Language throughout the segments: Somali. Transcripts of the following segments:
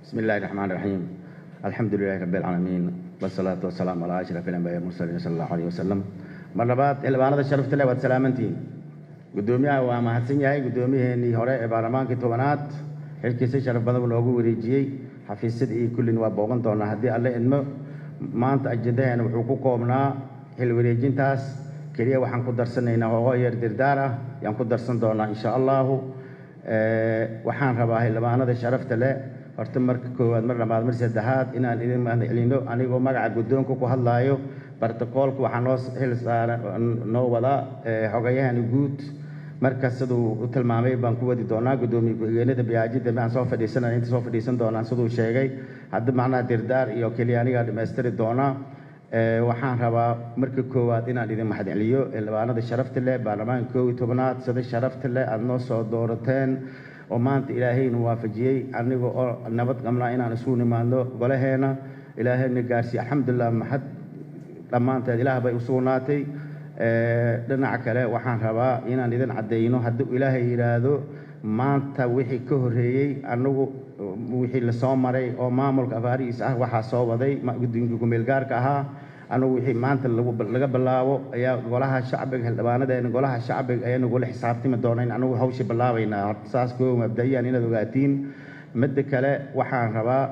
بسم الله الرحمن الرحيم، الحمد لله رب العالمين، والصلاة والسلام على أشرف الأنبياء والمرسلين، صلى الله عليه وسلم. Mar labaad, xildhibaanada sharafta leh, waad salaamantihiin. Guddoomiyaha waa mahadsan yahay. Guddoomiyaheenii hore ee baarlamaankii 10aad xilkiisa sharaf badan buu noogu wareejiyey. Xafiisyada iyo kullin waa booqan doonaa haddii Alle idmo. Maanta ajendaheena wuxuu ku koobnaa xil wareejintaas keliya. Waxaan ku darsanaynaa hoogo yar dirdaar ah yaan ku darsan doonaa, insha Allahu. Waxaan rabaa, xildhibaanada sharafta leh, horta marka koowaad, mar labaad, mar saddexaad, inaan idin mahadcelino anigoo magaca guddoonka ku hadlaayo. Bartakoolka waxaa noo xil saaran, noo wada xogayahani guud. Marka siduu u tilmaamay baan ku wadi doonaa. Guddoomiye ku-xigeenada biyaajida aan soo fadhiisanay, inta soo fadhiisan doonaan siduu sheegay. Hadda macnaha dirdaar iyo keliya anigaa dhammaystiri doonaa. Waxaan rabaa marka koowaad inaan idin mahadceliyo, xildhibaanada sharafta leh baarlamaanka 11aad, sida sharafta leh aada noo soo doorateen oo maanta Ilaahayna waafajiyey aniga oo nabad qabnaa inaan isugu nimaadno golaheena. Ilaahayna gaarsiiye, alxamdulilah, mahad dhammaanteed Ilaah bay u sugnaatay. Dhinaca kale, waxaan rabaa inaan idin caddayno, hadduu Ilaahay yidhaahdo, maanta wixii ka horreeyey anagu wixii lasoo maray oo maamulka afaarihiis ah waxaa soo waday guddoonka ku-meelgaarka ahaa. Anagu wixii maanta laga bilaabo ayaa golaha shacbiga, xildhibaanadeena golaha shacbiga ayaa nagula xisaabtami doona in anagu hawshii bilaabaynaa. Horta saas koo mabda'iyan inaad ogaatiin. Midda kale, waxaan rabaa,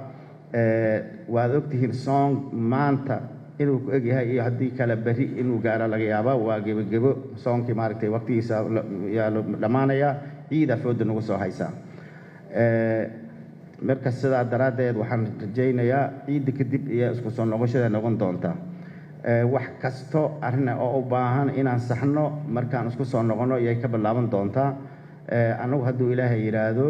waad ogtihiin, soon maanta inuu ku egyahay iyo haddii kale berri inuu gaaro laga yaaba. Waa gebogebo soonkii, maaragtay, waqtigiisa yaa la dhammaanayaa, ciida fooda nagu soo haysaa. Marka sidaa daraaddeed waxaan rajaynayaa ciidda kadib iyo isku soo noqoshada noqon doonta. Wax kasto arrin oo u baahan inaan saxno markaan isku soo noqono yay ka bilaaban doontaa. Annagu hadduu Ilaahay yidhaahdo,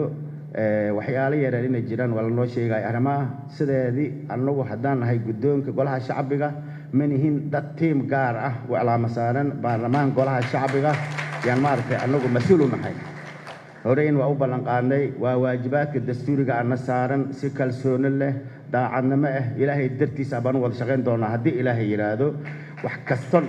waxyaalo yaryar inay jiraan waa lanoo sheegaya arrimaha sideedii. Annagu haddaan nahay guddoonka golaha shacbiga, ma nihin dad tiim gaar ah u calaamo saaran. Baarlamaan golaha shacbiga yaan, maaragtay, annagu mas-uul u nahay. Horeyn waa u ballan qaadnay, waa waajibaadka dastuuriga ana saaran. Si kalsooni leh, daacadnimo ah, Ilaahay dartiisa baan u wada shaqayn doonaa haddii Ilaahay yidhaahdo. Wax kasto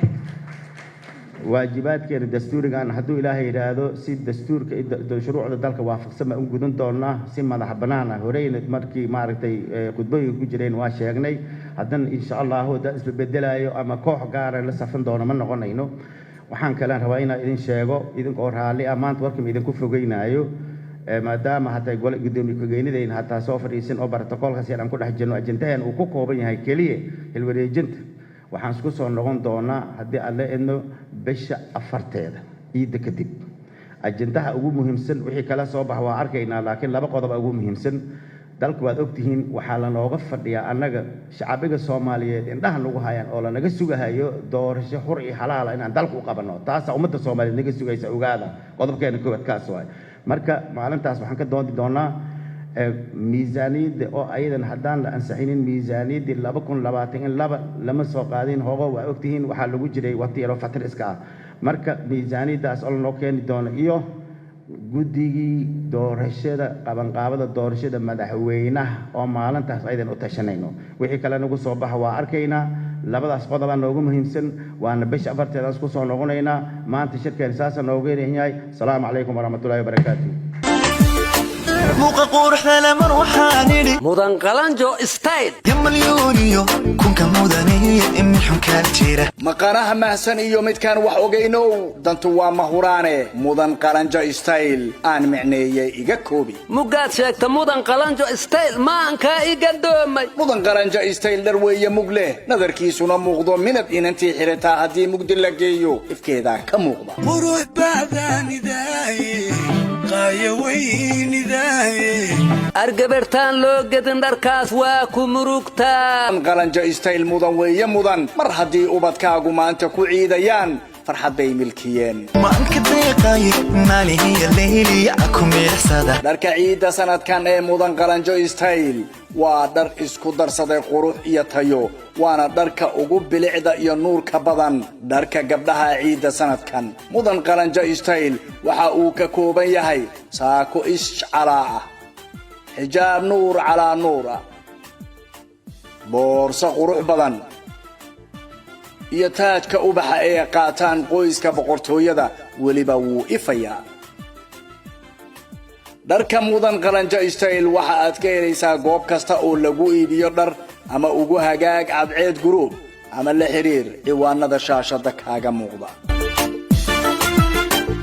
waajibaadkeena dastuurigan, hadduu Ilaahay yidhaahdo, si dastuurka iyo shuruucda dalka waafaqsan baan u gudan doonaa, si madax bannaan ah. Horeyna markii, maaragtay, khudbooyinka ku jireen waa sheegnay. Haddana, insha Allahu, dad isbebedelaayo ama koox gaara la safan doono ma noqonayno. Waxaan kalean rabaa inaan idin sheego, idinkoo raalli ah, maanta warkama idinku fogeynaayo, maadaama hataa gole guddoomiye ku-geenidayna hataa soo fadhiisan oo brotokoolkaas yar aan ku dhex jirno, ajendaheen uu ku kooban yahay keliya xilwareejinta. Waxaan isku soo noqon doonaa, haddii Alle idno, bisha 4teeda, ciidda kadib. Ajendaha ugu muhiimsan, wixii kala soo bax waa arkaynaa, laakiin laba qodob ugu muhiimsan. Dalku waad ogtihiin, waxaa lanooga fadhiyaa annaga shacbiga Soomaaliyeed indhaha nagu hayaan oo lanaga sugahayo doorasho xur iyo xalaala inaan dalka u qabanno. Taasaa ummadda Soomaaliyeed naga sugaysa, ogaada. Qodobkeena koowaad kaas waay. Marka maalintaas waxaan ka doodi doonaa miisaaniyadda oo ayadan haddaan la ansixinin, miisaaniyaddii 2022 lama soo qaadin hogo. Waa ogtihiin, waxaa lagu jiray waqti yaroo fatir iska ah. Marka miisaaniyaddaas oo lanoo keeni doono iyo guddigii doorashada, qabanqaabada doorashada madaxweynaha oo maalintaas aydan u tashanayno. Wixii kale nagu soo baxa waa arkaynaa. Labadaas qodobaa noogu muhiimsan, waana bisha 4teedaas ku soo noqonaynaa. Maanta shirkeen saasa noogu yahay. Asalaamu calaykum waraxmatullahi wabarakaatu. Muuqa quruxda lamar waxaan idhi Mudan Qalanjo Style. Ya malyuuniyo kunka mudaniyo imin xunkaa jira. Maqanaha mahsan iyo midkaan wax ogaynow, dantu waa mahuraane. Mudan Qalanjo Style aan micneeyey, iga koobi. Mugaad sheegta Mudan Qalanjo Style, maankaa iga doomay. Mudan Qalanjo Style dhar weeye mug leh, nadarkiisuna muuqdo. Midab inantii xidhataa haddii mugdi la geeyo, ifkeedaa ka muuqda. Qurux baadaanidaaye, qaaya weynidaaye. Argabartaan loo gedin dharkaas waa ku murugtaa. Qalanjo Style mudan weeye mudan, mar haddii ubadkaagu maanta ku ciidayaan, farxad bay milkiyeen. Maanka deeqaye maalihiya leyliya ku miirsada. Dharka ciidda sanadkan ee Mudan Qalanjo Style waa dhar isku darsaday qurux iyo tayo, waana dharka ugu bilicda iyo nuurka badan dharka gabdhaha ciidda sanadkan. Mudan Qalanjo Style waxa uu ka kooban yahay saako ish calaa ah, xijaab nuur calaa nuur ah, boorso qurux badan iyo taajka ubaxa ee qaataan qoyska boqortooyada. Weliba wuu ifayaa. Dharka Mudan Qalanjo Style waxa aad ka helaysaa goob kasta oo lagu iibiyo dhar, ama ugu hagaag Cadceed Group, ama la xiriir ciwaanada shaashada kaaga muuqda.